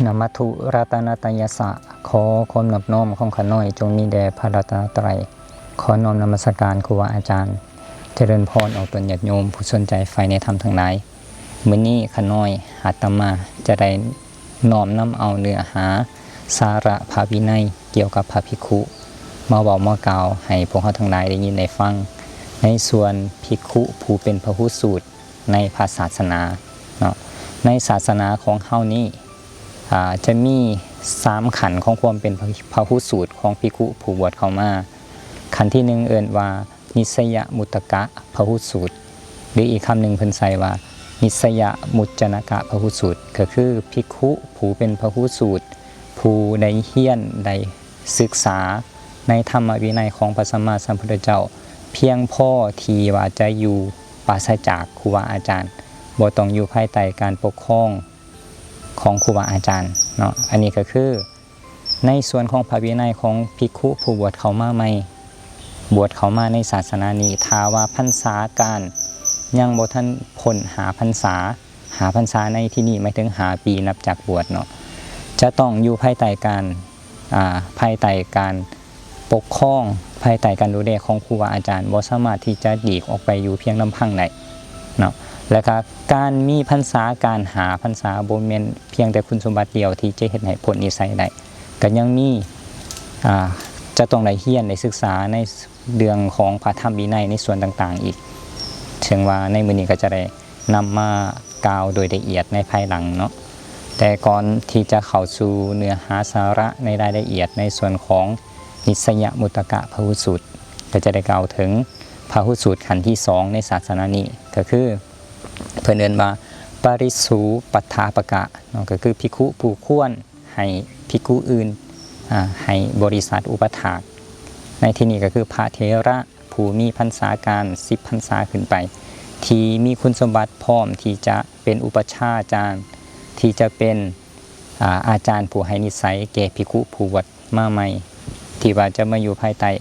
ນະມັດຖຸລັດຕະນະຕະຍະສະ ຂໍຄວາມນອບນ້ອມຂອງຂ້ານ້ອຍຈົ່ງມີແດ່ພະລັດຕະນະໄຕ. ຂໍນ້ອມນະມັດສະການຄູບາອາຈານ, ຈະເລີນພອນອອກຕົນຍາດໂຍມຜູ້ສົນໃຈໃຝ່ໃນທຳທັງຫຼາຍ. ມື້ນີ້ຂ້ານ້ອຍອາດຕະມາຈະໄດ້ນ້ອມນຳເອົາເນື້ອຫາສາລະພະວິໄນກ່ຽວກັບພະພິກຂຸ ມາເວົ້າມາກ່າວໃຫ້ພວກເຮົາທັງຫຼາຍໄດ້ຍິນໄດ້ຟັງ ໃນສ່ວນພິກຂຸຜູ້ເປັນພະຫຸສູດ ໃນພະສາສະໜາເນາະ. ໃນສາສະໜາຂອງເຮົານີ້ ອາ ຈະມີສາມຂັ້ນຂອງຄວາມເປັນພະຫຸສູດຂອງພິກຂຸຜູ້ບວດເຂົ້າມາ. ຂັ້ນທີໜຶ່ງເອີ້ນວ່ານິດສະຍະມຸດຕະກະພະຫຸສູດ ຫຼື ອີກຄຳໜຶ່ງເພິ່ນໃຊ້ວ່ານິດສະຍະມຸດຈະນະກະພະຫຸສູດ ກໍຄືພິກຂຸຜູ້ເປັນພະຫຸສູດ ຜູ້ໄດ້ຮຽນໄດ້ ສຶກສາໃນທຳມະວິໄນຂອງພະສຳມາສຳພຸດທະເຈົ້າ ພຽງພໍທີ່ວ່າຈະຢູ່ປາສະຈາກຄູບາອາຈານ, ບໍ່ຕ້ອງຢູ່ພາຍໃຕ້ການປົກຄອງຂອງຄູບາອາຈານເນາະ. ອັນນີ້ກໍຄືໃນສ່ວນຂອງພະວິໄນຂອງພິກຂຸຜູ້ບວດເຂົ້າມາໃໝ່, ບວດເຂົ້າມາໃນສາສະໜານີ້, ຖ້າວ່າພັນສາການຍັງບໍ່ທັນພົ້ນຫ້າພັນສາ, ຫ້າພັນສາໃນທີ່ນີ້ໝາຍເຖິງຫ້າປີນັບຈາກບວດເນາະ, ຈະຕ້ອງຢູ່ພາຍໃຕ້ການ ອາ ພາຍໃຕ້ການປົກຄອງ, ພາຍໃຕ້ການດູແລຂອງຄູບາອາຈານ, ບໍ່ສາມາດທີ່ຈະຫຼີກອອກໄປຢູ່ພຽງລຳພັງໄດ້ເນາະ. ແລະກະການມີພັນສາການຫ້າພັນສາ ບໍ່ແມ່ນພຽງແຕ່ຄຸນສົມບັດດຽວທີ່ຈະເຮັດໃຫ້ພົ້ນນິດໄສໄດ້, ກະຍັງມີ ອາ ຈະຕ້ອງໄດ້ຮຽນໄດ້ສຶກສາໃນ ເລື່ອງຂອງພະທຳວິໄນໃນສ່ວນຕ່າງໆອີກ, ເຊິ່ງວ່າໃນມື້ນີ້ກໍຈະໄດ້ນຳມາກ່າວໂດຍລະອຽດໃນພາຍຫຼັງເນາະ. ແຕ່ກ່ອນທີ່ຈະເຂົ້າສູ່ເນື້ອຫາສາລະໃນລາຍລະອຽດໃນສ່ວນຂອງນິດສະຍະມຸດຕະກະພະຫຸສູດ ກໍຈະໄດ້ກ່າວເຖິງພະຫຸສູດຂັ້ນທີສອງໃນສາສະໜານີ້ ກໍຄືເພິ່ນເອີ້ນວ່າປະລິດສູປັດຖາປະກະເນາະ, ກໍຄືພິກຂຸຜູ້ຄວນ ໃຫ້ພິກຂຸອື່ນ ອາ ໃຫ້ບໍລິສັດອຸປະຖາກ ໃນທີ່ນີ້ກໍຄືພະເຖລະຜູ້ມີພັນສາການສິບພັນສາຂຶ້ນໄປ ທີ່ມີຄຸນສົມບັດພ້ອມທີ່ຈະເປັນອຸປັດຊາຈານ ທີ່ຈະເປັນ ອາ ອາຈານຜູ້ໃຫ້ນິດໄສແກ່ພິກຂຸຜູ້ບວດມາໃໝ່ ທີ່ວ່າຈະມາຢູ່ພາຍໃຕ້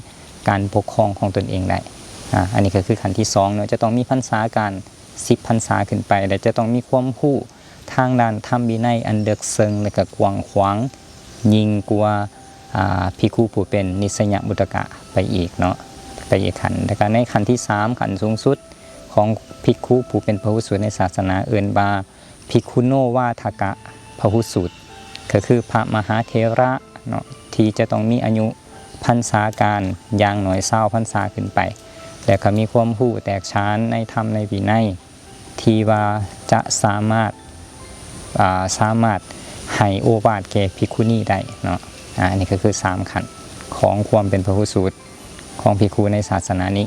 ການປົກຄອງຂອງຕົນເອງໄດ້. ອາ ອັນນີ້ກໍຄືຂັ້ນທີສອງເນາະ, ຈະຕ້ອງມີພັນສາການສິບພັນສາຂຶ້ນໄປ ແລະ ຈະຕ້ອງມີຄວາມຮູ້ ທາງດ້ານທຳວິໄນອັນເລິກເຊິ່ງ ແລະກະກວ້າງຂວາງ ຍິ່ງກວ່າ ອາ ພິກຂຸຜູ້ເປັນນິດສະຍະມຸດຕະກະໄປອີກເນາະ, ໄປອີກຂັ້ນ. ແລະກະໃນຂັ້ນທີສາມ ຂັ້ນສູງສຸດຂອງພິກຂຸຜູ້ເປັນພະຫຸສູດໃນສາສະໜາ ເອີ້ນວ່າພິກຂຸໂນວາທະກະພະຫຸສູດ ກໍຄືພະມະຫາເຖລະເນາະ ທີ່ຈະຕ້ອງມີອາຍຸພັນສາການຢ່າງໜ້ອຍຊາວພັນສາຂຶ້ນໄປ ແລະກະມີຄວາມຮູ້ແຕກສານໃນທຳໃນວິໄນ ທີ່ວ່າຈະສາມາດ ອາ ສາມາດໃຫ້ໂອວາດແກ່ພິກຂຸນີໄດ້ເນາະ. ອາ ອັນນີ້ກໍຄືສາມຂັ້ນຂອງຄວາມເປັນພະຫຸສູດຂອງພິກຂຸໃນສາສະໜານີ້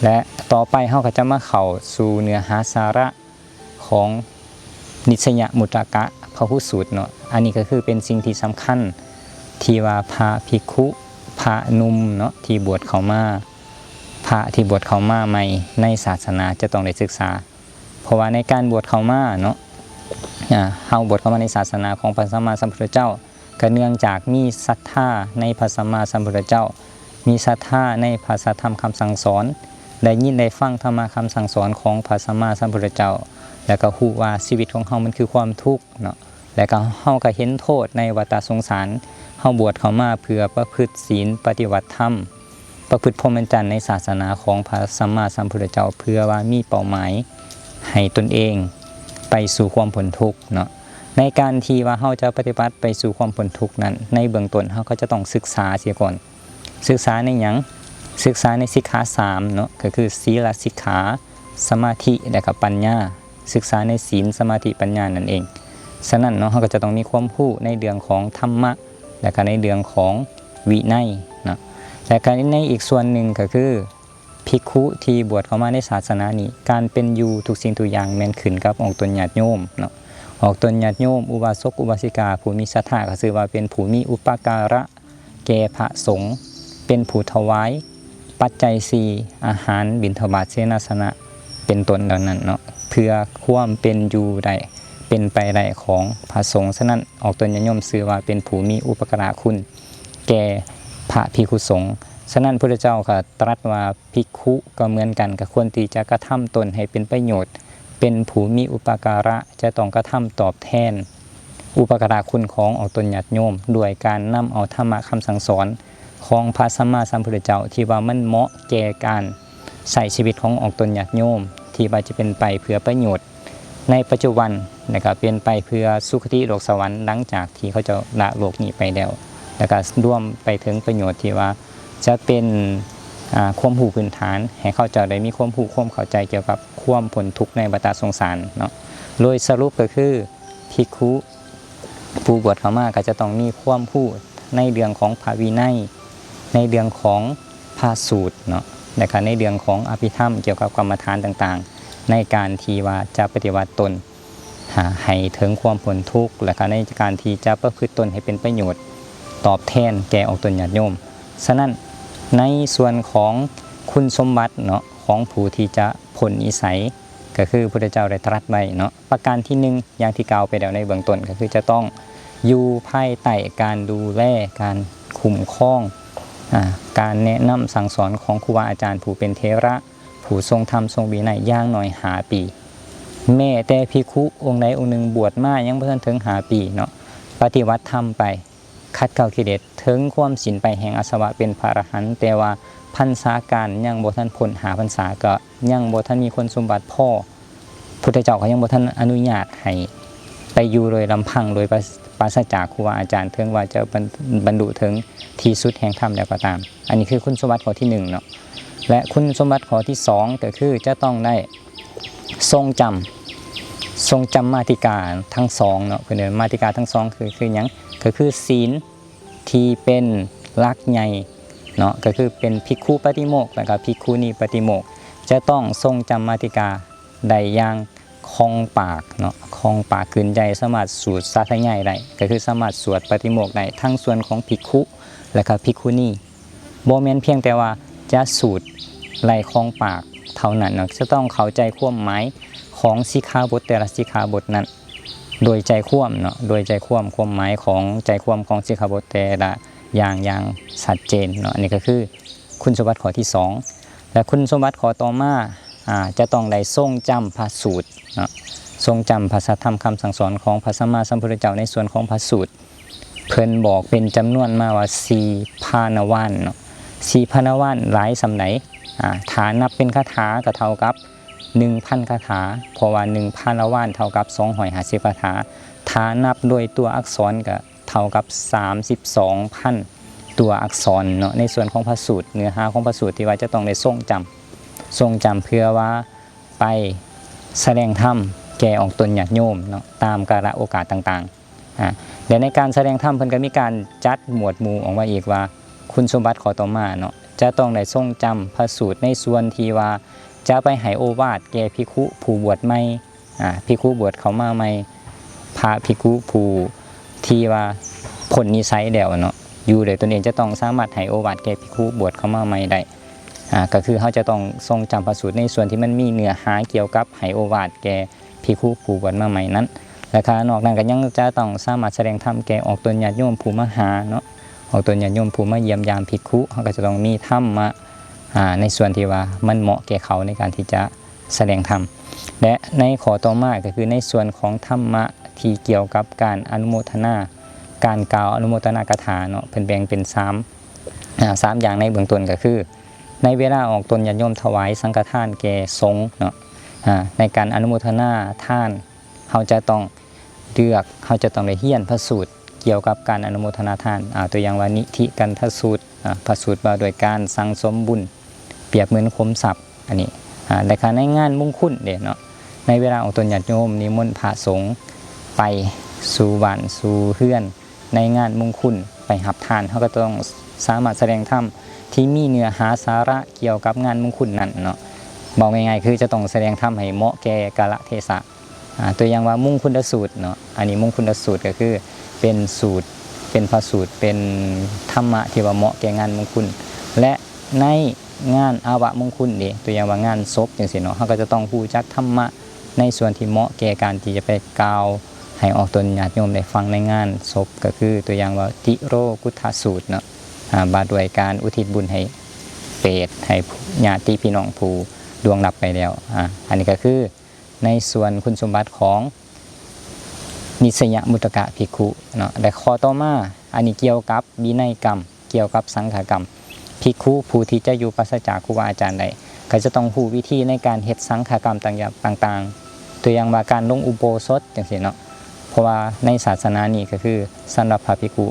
ແລະ ຕໍ່ໄປເຮົາກໍຈະມາເຂົ້າສູ່ເນື້ອຫາສາລະຂອງນິດສະຍະມຸດຕະກະພະຫຸສູດເນາະ. ອັນນີ້ກໍຄືເປັນສິ່ງທີ່ສຳຄັນ ທີ່ວ່າພະພິກຂຸ ພະໜຸ່ມເນາະ ທີ່ບວດເຂົ້າມາ ພະທີ່ບວດເຂົ້າມາໃໝ່ໃນສາສະໜາຈະຕ້ອງໄດ້ສຶກສາ ເພາະວ່າໃນການບວດເຂົ້າມາເນາະ ອາ ເຮົາບວດເຂົ້າມາໃນສາສະໜາຂອງພະສຳມາສຳພຸດທະເຈົ້າ ກໍເນື່ອງຈາກມີສັດທາໃນພະສຳມາສຳພຸດທະເຈົ້າ, ມີສັດທາໃນພະສັດທຳຄຳສັ່ງສອນ, ໄດ້ຍິນໄດ້ຟັງທຳມະຄຳສັ່ງສອນຂອງພະສຳມາສຳພຸດທະເຈົ້າ ແລ້ວກໍຮູ້ວ່າຊີວິດຂອງເຮົາມັນຄືຄວາມທຸກເນາະ. ແລະກໍເຮົາກໍເຫັນໂທດໃນວັດຕະສົງສານ, ເຮົາບວດເຂົ້າມາເພື່ອປະພຶດສິນປະຕິບັດທຳ, ປະພຶດພົມມະຈັນໃນສາສະໜາຂອງພະສຳມາສຳພຸດທະເຈົ້າ ເພື່ອວ່າມີເປົ້າໝາຍໃຫ້ຕົນເອງໄປສູ່ຄວາມພົ້ນທຸກເນາະ. ໃນການທີ່ວ່າເຮົາຈະປະຕິບັດໄປສູ່ຄວາມພົ້ນທຸກນັ້ນ, ໃນເບື້ອງຕົ້ນເຮົາກໍຈະຕ້ອງສຶກສາເສຍກ່ອນ. ສຶກສາໃນຫຍັງ? ສຶກສາໃນສິກຂາສາມເນາະ, ກໍຄືສີລະສິກຂາ, ສະມາທິ ແລະກໍປັນຍາ. ສຶກສາໃນສິນ ສະມາທິ ປັນຍານັ້ນເອງ. ສະນັ້ນເນາະ ເຮົາກໍຈະຕ້ອງມີຄວາມຮູ້ໃນເລື່ອງຂອງທຳມະ ແລະກະໃນເລື່ອງຂອງວິໄນເນາະ. ແລະກະໃນອີກສ່ວນໜຶ່ງກໍຄື ພິກຂຸທີ່ບວດເຂົ້າມາໃນສາສະໜານີ້ ການເປັນຢູ່ທຸກສິ່ງທຸກຢ່າງແມ່ນຂຶ້ນກັບອອກຕົນຍາດໂຍມເນາະ. ອອກຕົນຍາດໂຍມ ອຸບາສົກ ອຸບາສິກາ ຜູ້ມີສັດທາ ກໍຊື່ວ່າເປັນຜູ້ມີອຸປະກາລະ ແກ່ພະສົງ ເປັນຜູ້ຖວາຍປັດໄຈສີ່ ອາຫານ ບິນທະບາດ ເສນາສະນະ ເປັນຕົ້ນເຫຼົ່ານັ້ນເນາະ ເພື່ອຄວາມເປັນຢູ່ໄດ້ ເປັນໄປໄດ້ຂອງພະສົງ. ສະນັ້ນ ອອກຕົນຍາດໂຍມຊື່ວ່າເປັນຜູ້ມີອຸປະກາລະຄຸນແກ່ພະພິກຂຸສົງ. ສະນັ້ນ ພຸດທະເຈົ້າກໍຕລັດວ່າ ພິກຂຸກໍເໝືອນກັນ ກໍຄວນທີ່ຈະກະທຳຕົນໃຫ້ເປັນປະໂຫຍດ ເປັນຜູ້ມີອຸປະກາລະ ຈະຕ້ອງກະທຳຕອບແທນ ອຸປະກາລະຄຸນຂອງອອກຕົນຍາດໂຍມ ດ້ວຍການນຳເອົາທຳມະຄຳສັ່ງສອນຂອງພະສຳມາສຳພຸດທະເຈົ້າ ທີ່ວ່າມັນເໝາະແກ່ການໃຊ້ຊີວິດຂອງອອກຕົນຍາດໂຍມ ທີ່ວ່າຈະເປັນໄປເພື່ອປະໂຫຍດໃນປັດຈຸບັນ ແລະກະເປັນໄປເພື່ອສຸຄະຕິໂລກສະຫວັນ ຫຼັງຈາກທີ່ເຂົາເຈົ້າລະໂລກນີ້ໄປແລ້ວ ແລະກະລວມໄປເຖິງປະໂຫຍດທີ່ວ່າຈະເປັນ ອາ ຄວາມຮູ້ພື້ນຖານ ໃຫ້ເຂົາເຈົ້າໄດ້ມີຄວາມຮູ້ຄວາມເຂົ້າໃຈກ່ຽວກັບຄວາມພົ້ນທຸກໃນວັດຕະສົງສານເນາະ. ໂດຍສະຫຼຸບກໍຄື ພິກຂຸຜູ້ບວດເຂົ້າມາກໍຈະຕ້ອງມີຄວາມຮູ້ໃນເລື່ອງຂອງພະວິໄນ, ໃນເລື່ອງຂອງພະສູດເນາະ ແລະກະໃນເລື່ອງຂອງອະພິທຳ ກ່ຽວກັບກຳມະຖານຕ່າງໆ ໃນການທີ່ວ່າຈະປະຕິບັດຕົນ ຫາ ໃຫ້ເຖິງຄວາມພົ້ນທຸກ ແລະກະໃນການທີ່ຈະປະພຶດຕົນໃຫ້ເປັນປະໂຫຍດຕອບແທນແກ່ອອກຕົນຍາດໂຍມ. ສະນັ້ນ ໃນສ່ວນຂອງຄຸນສົມບັດເນາະ ຂອງຜູ້ທີ່ຈະພົ້ນວິໄສ ກໍຄືພະພຸດທະເຈົ້າໄດ້ຕະລັດໄວ້ເນາະ ປະການທີໜຶ່ງ ຢ່າງທີ່ກ່າວໄປແລ້ວໃນເບື້ອງຕົ້ນ ກໍຄືຈະຕ້ອງຢູ່ພາຍໃຕ້ການດູແລ ການຄຸ້ມຄອງ ອາ ການແນະນຳສັ່ງສອນຂອງຄູບາອາຈານຜູ້ເປັນເຖລະ ຜູ້ຊົງທຳຊົງວິໄນ ຢ່າງໜ້ອຍຫ້າປີ. ແມ້ແຕ່ພິກຂຸອົງໃດອົງໜຶ່ງບວດມາຍັງບໍ່ທັນເຖິງຫ້າປີເນາະ ປະຕິບັດທຳໄປ ຂັດເກົາກິເລດ ເຖິງຄວາມສິ້ນໄປແຫ່ງອາສະວະເປັນພະອະລະຫັນ ແຕ່ວ່າພັນສາການຍັງບໍ່ທັນພົ້ນຫ້າພັນສາ ກໍຍັງບໍ່ທັນມີຄຸນສົມບັດພໍ ພຸດທະເຈົ້າກໍຍັງບໍ່ທັນອະນຸຍາດໃຫ້ໄປຢູ່ໂດຍລຳພັງ ໂດຍປາ ປາສະຈາກຄູບາອາຈານ ເຖິງວ່າຈະບັນ ບັນລຸເຖິງທີ່ສຸດແຫ່ງທຳແລ້ວກໍຕາມ. ອັນນີ້ຄືຄຸນສົມບັດຂໍ້ທີໜຶ່ງເນາະ ແລະຄຸນສົມບັດຂໍ້ທີສອງ ກໍຄືຈະຕ້ອງໄດ້ ຊົງຈຳ ຊົງຈຳມາຕິກາທັງສອງເນາະ ເພິ່ນເອີ້ນມາຕິກາທັງສອງຄື ຄືຫຍັງ? ກໍຄືສິນທີ່ເປັນຫຼັກໃຫຍ່ເນາະ ກໍຄືເປັນພິກຂຸປະຕິໂມກ ແລະກະພິກຂຸນີປະຕິໂມກ ຈະຕ້ອງຊົງຈຳມາຕິກາໄດ້ຢ່າງຄ່ອງປາກເນາະ ຄ່ອງປາກກືນໃຈ ສາມາດສູດສາທະຍາຍໄດ້ ກໍຄືສາມາດສວດປະຕິໂມກໄດ້ ທັງສ່ວນຂອງພິກຂຸ ແລະກະພິກຂຸນີ. ບໍ່ແມ່ນພຽງແຕ່ວ່າຈະສູດໄດ້ຄ່ອງປາກເທົ່ານັ້ນເນາະ ຈະຕ້ອງເຂົ້າໃຈຄວາມໝາຍຂອງສິກຂາບົດແຕ່ລະສິກຂາບົດນັ້ນ ໂດຍໃຈຄວາມເນາະ ໂດຍໃຈຄວາມ ຄວາມໝາຍຂອງໃຈຄວາມຂອງສິກຂາບົດແຕ່ລະຢ່າງ ຢ່າງຊັດເຈນເນາະ. ອັນນີ້ກໍຄືຄຸນສົມບັດຂໍ້ທີສອງ ແລະຄຸນສົມບັດຂໍ້ຕໍ່ມາ ອາ ຈະຕ້ອງໄດ້ຊົງຈຳພະສູດເນາະ ຊົງຈຳພະສັດທຳຄຳສັ່ງສອນຂອງພະສຳມາສຳພຸດທະເຈົ້າໃນສ່ວນຂອງພະສູດ. ເພິ່ນບອກເປັນຈຳນວນມາວ່າສີ່ພັນນະວານເນາະ ສີ່ພັນນະວານຫຼາຍສ່ຳໃດ? ອາ ຖ້ານັບເປັນຄາຖາກໍເທົ່າກັບໜຶ່ງພັນຄາຖາ ເພາະວ່າໜຶ່ງພັນນະວານເທົ່າກັບສອງຮ້ອຍຫ້າສິບຄາຖາ ຖ້ານັບໂດຍຕົວອັກສອນກໍເທົ່າກັບສາມສິບສອງພັນຕົວອັກສອນເນາະ ໃນສ່ວນຂອງພະສູດ ເນື້ອຫາຂອງພະສູດທີ່ວ່າຈະຕ້ອງໄດ້ຊົງຈຳ ຊົງຈຳເພື່ອວ່າ ໄປສະແດງທຳແກ່ອອກຕົນຍາດໂຍມເນາະ ຕາມກາລະໂອກາດຕ່າງໆ ອາ ແລະໃນການສະແດງທຳເພິ່ນກໍມີການຈັດໝວດໝູ່ອອກມາອີກວ່າ ຄຸນສົມບັດຂໍ້ຕໍ່ມາເນາະ ຈະຕ້ອງໄດ້ຊົງຈຳພະສູດໃນສ່ວນທີ່ວ່າຈະໄປໃຫ້ໂອວາດແກ່ພິກຂຸຜູ້ບວດໃໝ່ ອາ ພິກຂຸບວດເຂົ້າມາໃໝ່ ພະພິກຂຸຜູ້ທີ່ວ່າພົ້ນວິໄສແລ້ວເນາະ ຢູ່ໂດຍຕົນເອງ ຈະຕ້ອງສາມາດໃຫ້ໂອວາດແກ່ພິກຂຸບວດເຂົ້າມາໃໝ່ໄດ້. ອາ ກໍຄືເຮົາຈະຕ້ອງຊົງຈຳພະສູດໃນສ່ວນທີ່ມັນມີເນື້ອຫາກ່ຽວກັບໃຫ້ໂອວາດແກ່ພິກຂຸຜູ້ບວດມາໃໝ່ນັ້ນ ແລະກະນອກນັ້ນກໍຍັງຈະຕ້ອງສາມາດສະແດງທຳແກ່ອອກຕົນຍາດໂຍມຜູ້ມາຫາເນາະ ອອກຕົນຍາດໂຍມຜູ້ມາຢ້ຽມຢາມພິກຂຸ ເຮົາກໍຈະຕ້ອງມີທຳມະ ອາ ໃນສ່ວນທີ່ວ່າມັນເໝາະແກ່ເຂົາໃນການທີ່ຈະສະແດງທຳ ແລະໃນຂໍ້ຕໍ່ມາກໍຄືໃນສ່ວນຂອງທຳມະທີ່ກ່ຽວກັບການອະນຸໂມທະນາ ການກ່າວອະນຸໂມທະນາກາຖາເນາະ ເພິ່ນແບ່ງເປັນສາມ ອາ ສາມຢ່າງໃນເບື້ອງຕົ້ນກໍຄື ໃນເວລາອອກຕົນຍາດໂຍມຖວາຍສັງຄະທານແກ່ສົງເນາະ ອາ ໃນການອະນຸໂມທະນາທານ ເຮົາຈະຕ້ອງເລືອກ ເຮົາຈະຕ້ອງໄດ້ຮຽນພະສູດກ່ຽວກັບການອະນຸໂມທະນາທານ ອາ ຕົວຢ່າງວ່ານິທິກັນທະສູດ ອາ ພະສູດວ່າດ້ວຍການສັ່ງສົມບຸນ ປຽບເໝືອນຂຸມຊັບ ອັນນີ້ ອາ ແລະກະໃນງານມຸງຄຸນເດ້ເນາະ ໃນເວລາອອກຕົນຍາດໂຍມນິມົນພະສົງໄປສູ່ບ້ານສູ່ເຮືອນ ໃນງານມຸງຄຸນໄປຮັບທານ ເຮົາກໍຕ້ອງສາມາດສະແດງທຳທີ່ມີເນື້ອຫາສາລະກ່ຽວກັບງານມຸງຄຸນນັ້ນເນາະ ເວົ້າງ່າຍໆ ຄືຈະຕ້ອງສະແດງທຳໃຫ້ເໝາະແກ່ກາລະເທສະ ອາ ຕົວຢ່າງວ່າມຸງຄຸນລະສູດເນາະ ອັນນີ້ມຸງຄຸນລະສູດກໍຄືເປັນສູດ ເປັນພະສູດ ເປັນທຳມະທີ່ວ່າເໝາະແກ່ງານມຸງຄຸນ ແລະໃນງານອະວະມຸງຄຸນເດ້ ຕົວຢ່າງວ່າງານສົບຈັ່ງຊີ້ເນາະ ເຮົາກໍຈະຕ້ອງຮູ້ຈັກທຳມະ ໃນສ່ວນທີ່ເໝາະແກ່ການທີ່ຈະໄປກ່າວໃຫ້ອອກຕົນຍາດໂຍມໄດ້ຟັງໃນງານສົບ ກໍຄືຕົວຢ່າງວ່າຕິໂລກຸດທະສູດເນາະ ອາ ວ່າດ້ວຍການອຸທິດບຸນໃຫ້ເປດ ໃຫ້ຍາດຕິພີ່ນ້ອງຜູ້ລ່ວງລັບໄປແລ້ວ ອາ ອັນນີ້ກໍຄືໃນສ່ວນຄຸນສົມບັດຂອງ ນິດສະຍະມຸດຕະກະພິກຂຸເນາະ. ແລະ ຂໍ້ຕໍ່ມາ ອັນນີ້ກ່ຽວກັບວິໄນກຳ ກ່ຽວກັບສັງຄະກຳ. ພິກຂຸຜູ້ທີ່ຈະຢູ່ປາສະຈາກຄູບາອາຈານໄດ້ ກໍຈະຕ້ອງຮູ້ວິທີໃນການເຮັດສັງຄະກຳຕ່າງໆ ຕົວຢ່າງວ່າການລົງອຸໂບສົດຈັ່ງຊີ້ເນາະ. ເພາະວ່າໃນສາສະໜານີ້ກໍຄື ສຳລັບພະພິກຂຸ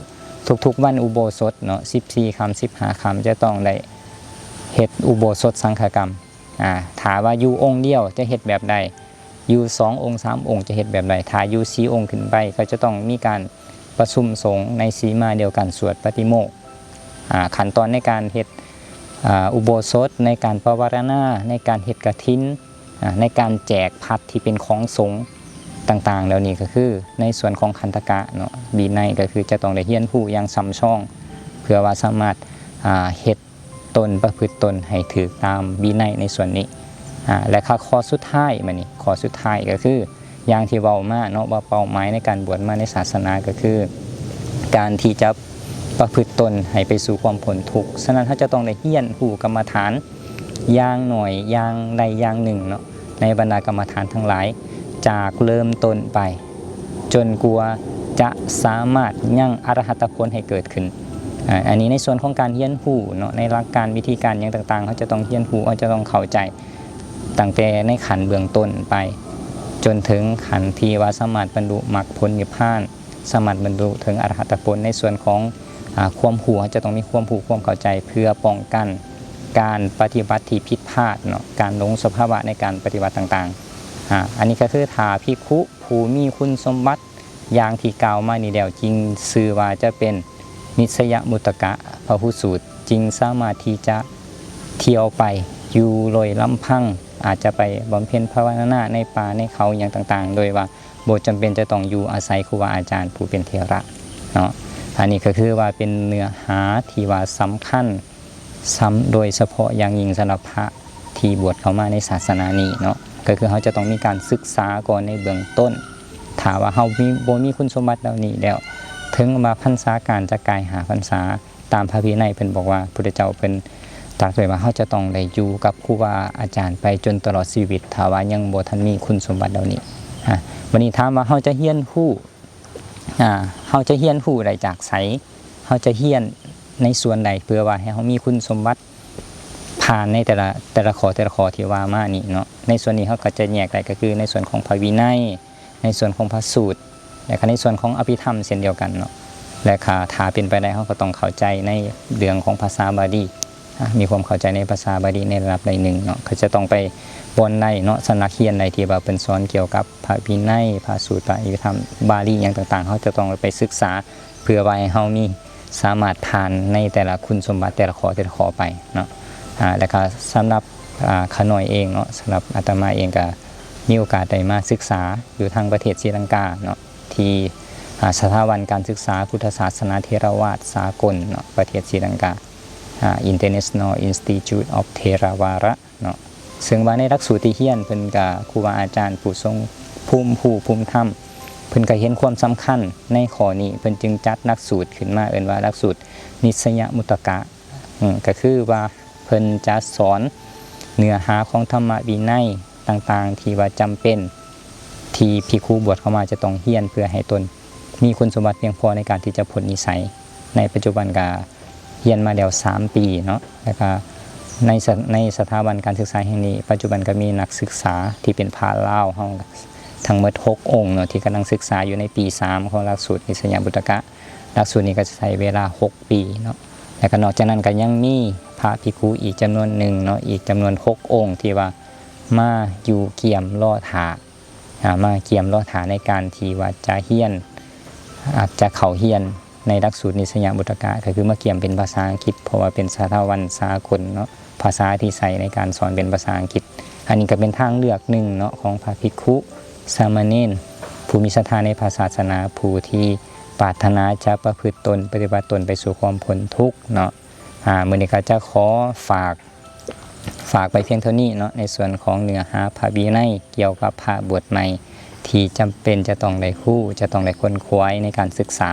ທຸກໆວັນອຸໂບສົດເນາະ ສິບສີ່ຄ່ຳ ສິບຫ້າຄ່ຳ ຈະຕ້ອງໄດ້ເຮັດອຸໂບສົດສັງຄະກຳ. ອາ ຖ້າວ່າຢູ່ອົງດຽວຈະເຮັດແບບໃດ? ຢູ່ສອງອົງສາມອົງຈະເຮັດແບບໃດ? ຖ້າຢູ່ສີ່ອົງຂຶ້ນໄປ ກໍຈະຕ້ອງມີການປະຊຸມສົງໃນສີມາດຽວກັນ ສວດປະຕິໂມກ. ອາ ຂັ້ນຕອນໃນການເຮັດ ອາ ອຸໂບສົດ, ໃນການປະວາລະນາ, ໃນການເຮັດກະຖິນ, ອາ ໃນການແຈກພັດທີ່ເປັນຂອງສົງຕ່າງໆ ເຫຼົ່ານີ້ກໍຄືໃນສ່ວນຂອງຄັນທະກະເນາະ, ວິໄນກໍຄືຈະຕ້ອງໄດ້ຮຽນຮູ້ຢ່າງຊ່ຳຊອງ ເພື່ອວ່າສາມາດ ອາ ເຮັດ ຕົນປະພຶດຕົນໃຫ້ຖືກຕາມວິໄນໃນສ່ວນນີ້. ອາ ແລະ ຂ້ອ ຂໍ້ສຸດທ້າຍ ບາດນີ້ ຂໍ້ສຸດທ້າຍກໍຄື ຢ່າງທີ່ເວົ້າມາເນາະ ວ່າເປົ້າໝາຍໃນການບວດມາໃນສາສະໜາກໍຄື ການທີ່ຈະປະພຶດຕົນໃຫ້ໄປສູ່ຄວາມພົ້ນທຸກ. ສະນັ້ນ ເຮົາຈະຕ້ອງໄດ້ຮຽນຮູ້ກຳມະຖານຢ່າງໜ້ອຍ ຢ່າງໃດຢ່າງໜຶ່ງເນາະ ໃນບັນດາກຳມະຖານທັງຫຼາຍ ຈາກເລີ່ມຕົ້ນໄປ ຈົນກວ່າຈະສາມາດຍັງອະລະຫັດຕະຜົນໃຫ້ເກີດຂຶ້ນ. ອາ ອັນນີ້ໃນສ່ວນຂອງການຮຽນຮູ້ເນາະ ໃນຫຼັກການວິທີການຫຍັງຕ່າງໆ ເຮົາຈະຕ້ອງຮຽນຮູ້ ເຮົາຈະຕ້ອງເຂົ້າໃຈ ຕັ້ງແຕ່ໃນຂັ້ນເບື້ອງຕົ້ນໄປ ຈົນເຖິງຂັ້ນທີ່ວ່າສາມາດບັນລຸມັກຜົນນິບພານ ສາມາດບັນລຸເຖິງອະລະຫັດຕະຜົນ. ໃນສ່ວນຂອງ ອາ ຄວາມຮູ້ ເຮົາຈະຕ້ອງມີຄວາມຮູ້ຄວາມເຂົ້າໃຈ ເພື່ອປ້ອງກັນການປະຕິບັດທີ່ຜິດພາດເນາະ ການຫຼົງສະພາວະໃນການປະຕິບັດຕ່າງໆ. ອາ ອັນນີ້ກໍຄືຖ້າພິກຂຸຜູ້ມີຄຸນສົມບັດ ຢ່າງທີ່ກ່າວມານີ້ແລ້ວ ຈຶ່ງຊື່ວ່າຈະເປັນນິດສະຍະມຸດຕະກະພະຫູສູດ ຈຶ່ງສາມາດທີ່ຈະທ່ຽວໄປຢູ່ໂດຍລຳພັງ ອາດຈະໄປບຳເພັນພາວະນາໃນປ່າໃນເຂົາຫຍັງຕ່າງໆ ໂດຍວ່າບໍ່ຈຳເປັນຈະຕ້ອງຢູ່ອາໄສຄູບາອາຈານຜູ້ເປັນເຖລະເນາະ. ອັນນີ້ກໍຄືວ່າເປັນເນື້ອຫາທີ່ວ່າສຳຄັນ ສຳ ໂດຍສະເພາະຢ່າງຍິ່ງສຳລັບພະທີ່ບວດເຂົ້າມາໃນສາສະໜານີ້ເນາະ ກໍຄືເຮົາຈະຕ້ອງມີການສຶກສາກ່ອນໃນເບື້ອງຕົ້ນ. ຖ້າວ່າເຮົາມີ ບໍ່ມີຄຸນສົມບັດເຫຼົ່ານີ້ແລ້ວ ເຖິງວ່າພັນສາການຈະກາຍຫ້າພັນສາ ຕາມພະວິໄນເພິ່ນບອກວ່າ ພຸດທະເຈົ້າເພິ່ນຕລັດໄວ້ວ່າ ເຮົາຈະຕ້ອງໄດ້ຢູ່ກັບຄູບາອາຈານໄປຈົນຕະຫຼອດຊີວິດ ຖ້າວ່າຍັງບໍ່ທັນມີຄຸນສົມບັດເຫຼົ່ານີ້. ອາ ບັດນີ້ຖາມວ່າເຮົາຈະຮຽນຮູ້ ອາ ເຮົາຈະຮຽນຮູ້ໄດ້ຈາກໃສ? ເຮົາຈະຮຽນໃນສ່ວນໃດ ເພື່ອວ່າໃຫ້ເຮົາມີຄຸນສົມບັດຜ່ານໃນແຕ່ລະ ແຕ່ລະຂໍ້ ແຕ່ລະຂໍ້ທີ່ວ່າມານີ້ເນາະ? ໃນສ່ວນນີ້ເຮົາກໍຈະແຍກໄດ້ ກໍຄືໃນສ່ວນຂອງພະວິໄນ, ໃນສ່ວນຂອງພະສູດ ແລະ ກໍໃນສ່ວນຂອງອະພິທຳເຊັ່ນດຽວກັນເນາະ. ແລະ ຖ້າເປັນໄປໄດ້ ເຮົາກໍຕ້ອງເຂົ້າໃຈໃນເລື່ອງຂອງພາສາບາລີ ອາ ມີຄວາມເຂົ້າໃຈໃນພາສາບາລີໃນລະດັບໃດໜຶ່ງເນາະ ກໍຈະຕ້ອງໄປບ່ອນໃດເນາະ ສຳນັກຮຽນໃດທີ່ວ່າເພິ່ນສອນກ່ຽວກັບພະວິໄນ, ພະສູດ, ພະອະພິທຳບາລີຫຍັງຕ່າງໆ ເຮົາຈະຕ້ອງໄປສຶກສາ ເພື່ອວ່າໃຫ້ເຮົາມີ ສາມາດຜ່ານໃນແຕ່ລະຄຸນສົມບັດແຕ່ລະຂໍ້ ແຕ່ລະຂໍ້ໄປເນາະ. ອາ ແລະ ກໍສຳລັບ ອາ ຂ້ານ້ອຍເອງເນາະ ສຳລັບອາດຕະມາເອງກໍມີໂອກາດໄດ້ມາສຶກສາຢູ່ທາງປະເທດສີລັງກາເນາະ ທີ່ ອາ ສະຖາບັນການສຶກສາພຸດທະສາສະໜາເຖລະວາດສາກົນເນາະ ປະເທດສີລັງກາ ອາ International Institute of Theravada ເນາະ. ເຊິ່ງວ່າໃນຫຼັກສູດທີ່ຮຽນ ເພິ່ນກະ ຄູບາອາຈານຜູ້ຊົງພູມຮູ້ພູມທຳ ເພິ່ນກະເຫັນຄວາມສຳຄັນໃນຂໍ້ນີ້ ເພິ່ນຈຶ່ງຈັດຫຼັກສູດຂຶ້ນມາ ເອີ້ນວ່າຫຼັກສູດນິດສະຍະມຸດຕະກະ ອາ ກະຄືວ່າເພິ່ນຈະສອນເນື້ອຫາຂອງທຳມະວິໄນຕ່າງໆ ທີ່ວ່າຈຳເປັນ ທີ່ພິກຂຸບວດເຂົ້າມາຈະຕ້ອງຮຽນ ເພື່ອໃຫ້ຕົນມີຄຸນສົມບັດພຽງພໍໃນການທີ່ຈະພົ້ນນິໄສ. ໃນປັດຈຸບັນກະ ຮຽນມາແລ້ວສາມປີເນາະ ແລ້ວກະໃນສະ ໃນສະຖາບັນການສຶກສາແຫ່ງນີ້ ປັດຈຸບັນກະມີນັກສຶກສາທີ່ເປັນພະລາວເຮົາທັງໝົດຫົກອົງເນາະ ທີ່ກຳລັງສຶກສາຢູ່ໃນປີສາມຂອງຫຼັກສູດນິດສະຍະມຸດຕະກະ. ຫຼັກສູດນີ້ກະຈະໃຊ້ເວລາຫົກປີເນາະ ແລ້ວກະນອກຈາກນັ້ນກະຍັງມີພະພິກຂຸອີກຈຳນວນໜຶ່ງເນາະ ອີກຈຳນວນຫົກອົງທີ່ວ່າມາຢູ່ກຽມລໍຖ້າ ອາ ມາກຽມລໍຖ້າໃນການທີ່ວ່າຈະຮຽນ ອາດຈະເຂົ້າຮຽນໃນຫຼັກສູດນິດສະຍະມຸດຕະກະ ກໍຄືມາກຽມເປັນພາສາອັງກິດ ເພາະວ່າເປັນສະຖາບັນສາກົນເນາະ ພາສາທີ່ໃຊ້ໃນການສອນເປັນພາສາອັງກິດ. ອັນນີ້ກໍເປັນທາງເລືອກໜຶ່ງເນາະ ຂອງພະພິກຂຸ ສາມະເນນ ຜູ້ມີສັດທາໃນພະສາສະໜາ ຜູ້ທີ່ປາດຖະໜາຈະປະພຶດຕົນ ປະຕິບັດຕົນໄປສູ່ຄວາມພົ້ນທຸກເນາະ. ອາ ມື້ນີ້ກໍຈະຂໍຝາກ ຝາກໄປພຽງເທົ່ານີ້ເນາະ ໃນສ່ວນຂອງເນື້ອຫາພະວິໄນກ່ຽວກັບພະບວດໃໝ່ ທີ່ຈຳເປັນຈະຕ້ອງໄດ້ຮູ້ ຈະຕ້ອງໄດ້ຂົນຂວາຍໃນການສຶກສາ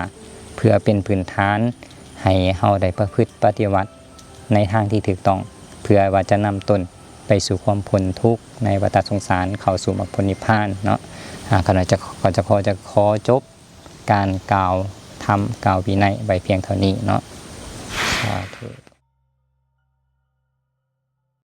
ເພື່ອເປັນພື້ນຖານໃຫ້ເຮົາໄດ້ປະພຶດປະຕິວັດໃນທາງທີ່ຖືກຕ້ອງ ເພື່ອວ່າຈະນຳຕົນໄປສູ່ຄວາມພົ້ນທຸກໃນວັດຕະສົງສານ ເຂົ້າສູ່ມັກຜົນນິບພານເນາະ. ອ່າ ຂ້າພະເຈົ້າກໍຈະຂໍ ຈະຂໍຈົບການກ່າວທຳກ່າວວິໄນໄວ້ພຽງເທົ່ານີ້ເນາະ. ສາທຸ.